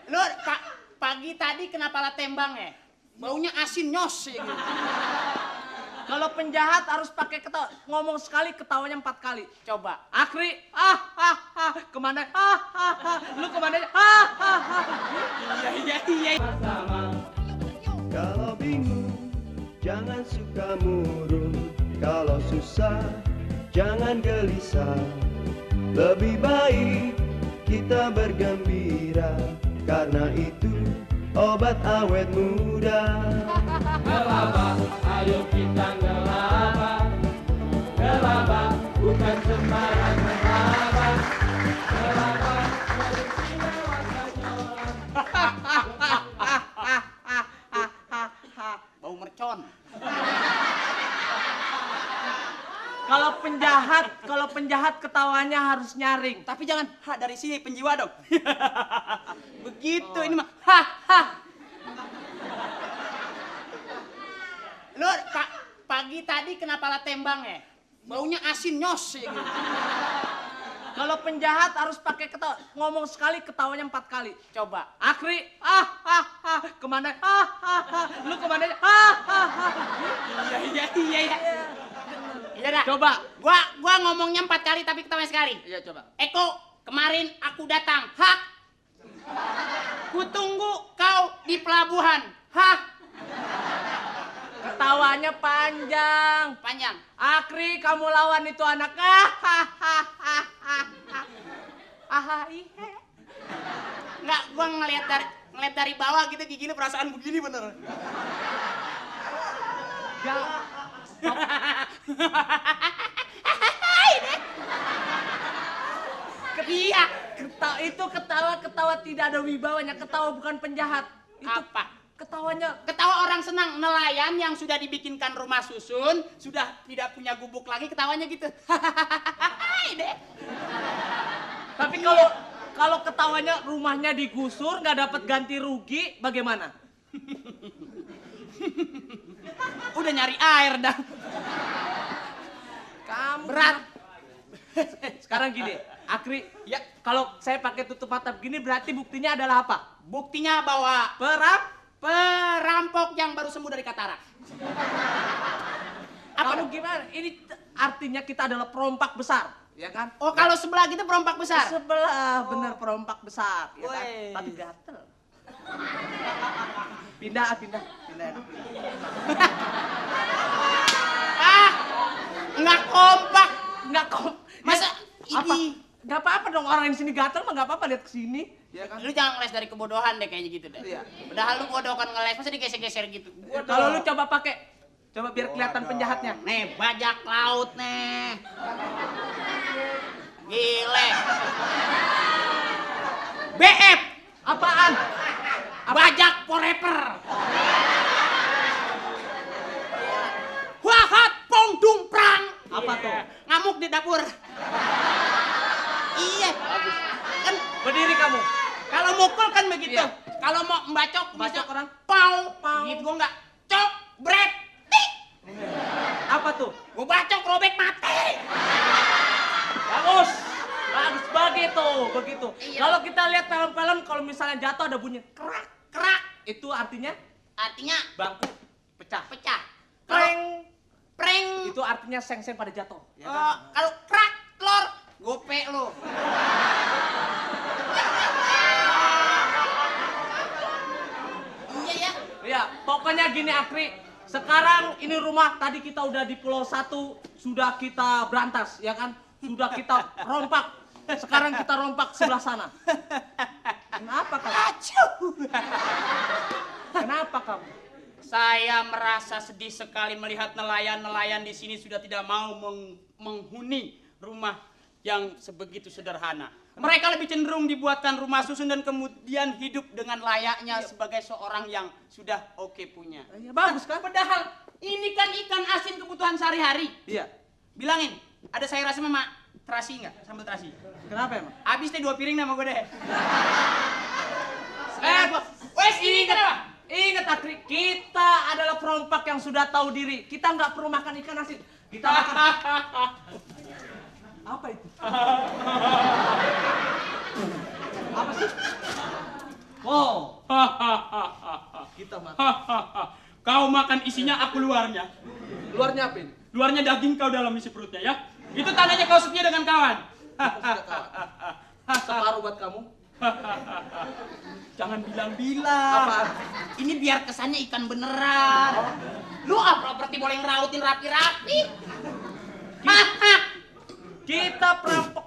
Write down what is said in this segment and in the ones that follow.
Lu pagi tadi kena pala tembang ya? Baunya asin nyos ya gitu. Kalau penjahat harus pakai ketawa, ngomong sekali ketawanya 4 kali. Coba. Akri, kemana? Lu kemana? Iya. Kalau bingung, jangan suka murung. Kalau susah, jangan gelisah. Lebih baik kita bergembira, karena itu obat awet muda. Gelabah, ayo kita gelabah. Gelabah, bukan sembarang gelabah. Gelabah, beristimewa senyoran. Bau mercon. Kalau penjahat ketawanya harus nyaring. Tapi jangan dari sini penjiwa dong. Begitu ini mah. Lu pagi tadi kena pala tembang ya? Baunya asin nyos ya gitu. Kalau penjahat harus pakai ketawa, ngomong sekali ketawanya 4 kali. Coba. Akri, kemana? Lu kemana? Iya. Iya dah. Coba. Gua ngomongnya 4 kali tapi ketawanya sekali. Iya coba. Eko, kemarin aku datang. Hak. Kutunggu kau di pelabuhan. Hak. Ketawanya panjang. Panjang. Akri, kamu lawan itu anak. Ihe. Enggak, gua ngeliat dari bawah gitu gini perasaan begini bener. Iya. Itu ketawa tidak ada wibawanya. Ketawa bukan penjahat. Itu Apa? ketawanya. Ketawa orang senang, nelayan yang sudah dibikinkan rumah susun, sudah tidak punya gubuk lagi, ketawanya gitu. Deh. Tapi kalau ketawanya rumahnya digusur nggak dapat ganti rugi, bagaimana? Udah nyari air dah. Kamu Berat. Sekarang gini, Akri, Ya, kalau saya pakai tutup mata begini berarti buktinya adalah apa? buktinya bahwa perampok yang baru sembuh dari katarak. Apa Kamu dong? gimana? Ini artinya kita adalah perompak besar, ya kan? Oh, kalau sebelah gitu perompak besar. Sebelah bener perompak besar, ya kan? Weh. Tapi gatel. Pindah. Nggak kompak. Nggak kok. Masa Apa? ini? Nggak apa-apa dong, orang di sini gatel mah nggak apa-apa, lihat ke sini, ya kan? Lu jangan ngeles dari kebodohan deh kayaknya gitu deh. Iya. Padahal lu bodoh kan ngeles, masa digeser-geser gitu. Kalau lu coba pakai, coba biar kelihatan penjahatnya. Nih, bajak laut nih. Gile. BF, Apaan? bajak forever. Wahat pong dung prang. Apa tuh? Ngamuk di dapur. Iya. Kan Berdiri kamu. kalau mukul kan begitu. Iya. Kalau mau membacok Bacok bisa orang. pau. Pau. Gitu gua enggak. Cok, bret, tik. Apa tuh? Gua bacok robek mati. Bagus begitu. Iya. Kalau kita lihat film-film, kalau misalnya jatuh ada bunyi kerak, Kerak. itu artinya Artinya bangku pecah. pecah. Preng, Prank. itu artinya seng-seng pada jatuh. Ya kan? Kalau kerak telur, gope lu. Iya ya. Ya, pokoknya gini Akri. Sekarang ini rumah tadi kita udah di Pulau 1, sudah kita berantas, ya kan? Sudah kita rompak. Sekarang kita rompak sebelah sana. Kenapa kamu? Kenapa kamu? Saya merasa sedih sekali melihat nelayan-nelayan di sini sudah tidak mau menghuni rumah yang sebegitu sederhana. Mereka lebih cenderung dibuatkan rumah susun dan kemudian hidup dengan layaknya sebagai seorang yang sudah oke punya. Ya, bagus kan? Padahal ini kan ikan asin kebutuhan sehari-hari. Iya. Bilangin, ada sayur asam sama terasi nggak? Sambal terasi. Kenapa emang? Habis deh 2 piring nama gue deh. Wes ini kenapa? Ingat Akri, kita adalah perompak yang sudah tahu diri. Kita nggak perlu makan ikan asin. Kita makan... Apa itu? Apa sih? Wow, Hahaha. kita makan. Kau makan isinya, aku luarnya. Luarnya apa ini? Luarnya daging, kau dalam isi perutnya ya. Itu tandanya kau setia dengan kawan. Separuh buat kamu. Jangan bilang-bilang. Apaan? Ini biar kesannya ikan beneran. Lu apa berarti boleh ngerautin rapi-rapi? Kita perampok.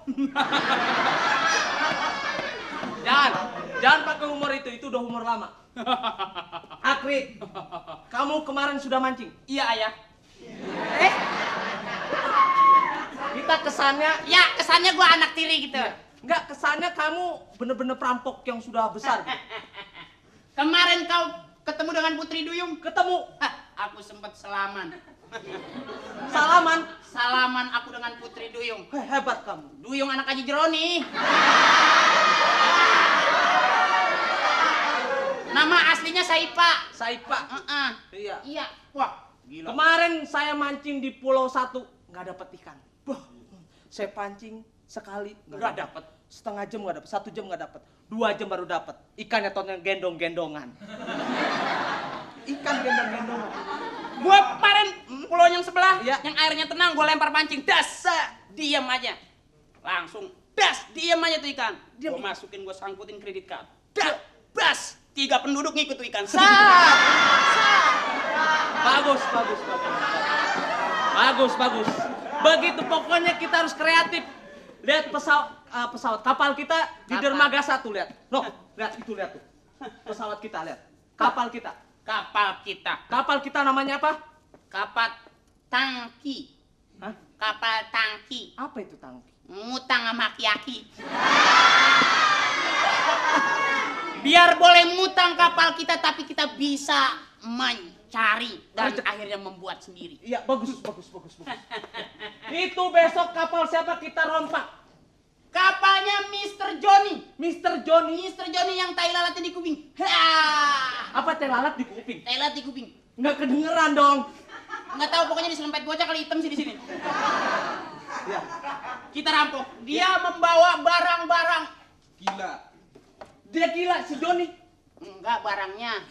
Jangan pakai humor itu udah humor lama. Akri, kamu kemarin sudah mancing. Iya ayah. Kita kesannya, Ya kesannya gua anak tiri gitu. enggak kesannya kamu bener-bener perampok yang sudah besar. Kemarin kau ketemu dengan Putri Duyung. Ketemu, Aku sempat salaman. salaman. Aku dengan Putri Duyung. Hebat kamu. Duyung anak Haji Jeroni. Nama aslinya Saipa. Saipa. Iya. Iya. Wah, gila. Kemarin saya mancing di Pulau 1 nggak dapat ikan. Saya pancing sekali Nggak dapet. Setengah jam nggak dapat, 1 jam nggak dapat, 2 jam baru dapat. Ikannya tonton gendong-gendongan. Ikan gendong-gendongan. Gua kemarin pulau yang sebelah, Iya. yang airnya tenang, gua lempar pancing, das, diam aja. Langsung, das, diam aja tuh ikan. Diam. Gua masukin, gua sangkutin kredit card. Das, bas, 3 penduduk ngikut tuh ikan. Bagus. Begitu pokoknya kita harus kreatif. Lihat pesawat kapal kita di Kapal. dermaga 1 lihat. Loh, lihat tuh. Pesawat kita lihat. Kapal kita. Kapal kita namanya apa? Kapal tangki. Hah? Kapal tangki. Apa itu tangki? Ngutang sama aki-aki. Biar boleh ngutang kapal kita, tapi kita bisa mencari dan akhirnya membuat sendiri. Iya, bagus. Itu besok kapal siapa kita rompak? Kapalnya Mr. Johnny. Mr. Johnny. Mr. Johnny yang tai lalatnya di kuping. Apa teh lalat di kuping? Tai lalat di kuping. Nggak kedengeran dong. Nggak tahu, pokoknya diselempet bocah kali hitam sih di sini. Ya. Kita rampok. Dia membawa barang-barang. Dia gila si Johnny. Enggak, barangnya.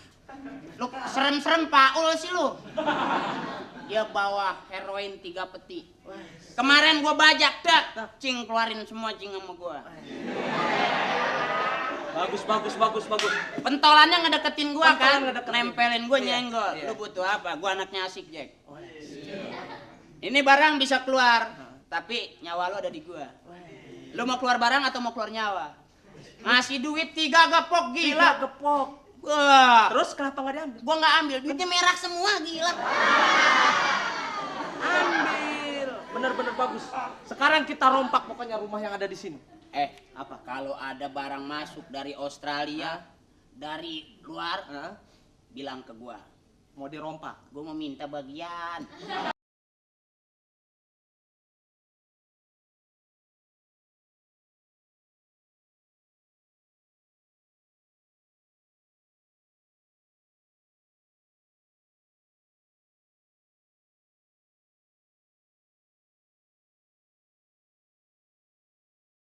Lu serem-serem Paul sih lu. Dia bawa heroin 3 peti. Kemarin gua bajak, cing keluarin semua cing sama gua. Bagus. Pentolannya ngedeketin gua kan, Pentolan ngedeketin. nempelin gua Iya, nyenggol. iya. Lu butuh apa? Gua anaknya asik, Jack. Ini barang bisa keluar, tapi nyawa lu ada di gua. Lu mau keluar barang atau mau keluar nyawa? Ngasih duit 3 gepok, gila. Gepok. Wah. Terus kenapa nggak diambil? Gua nggak ambil, duitnya merah semua, gila. Ambil. Bener-bener bagus. Sekarang kita rompak pokoknya rumah yang ada di sini. Apa? Kalau ada barang masuk dari Australia, dari luar, Hah? bilang ke gua. Mau dirompak. Gua mau minta bagian.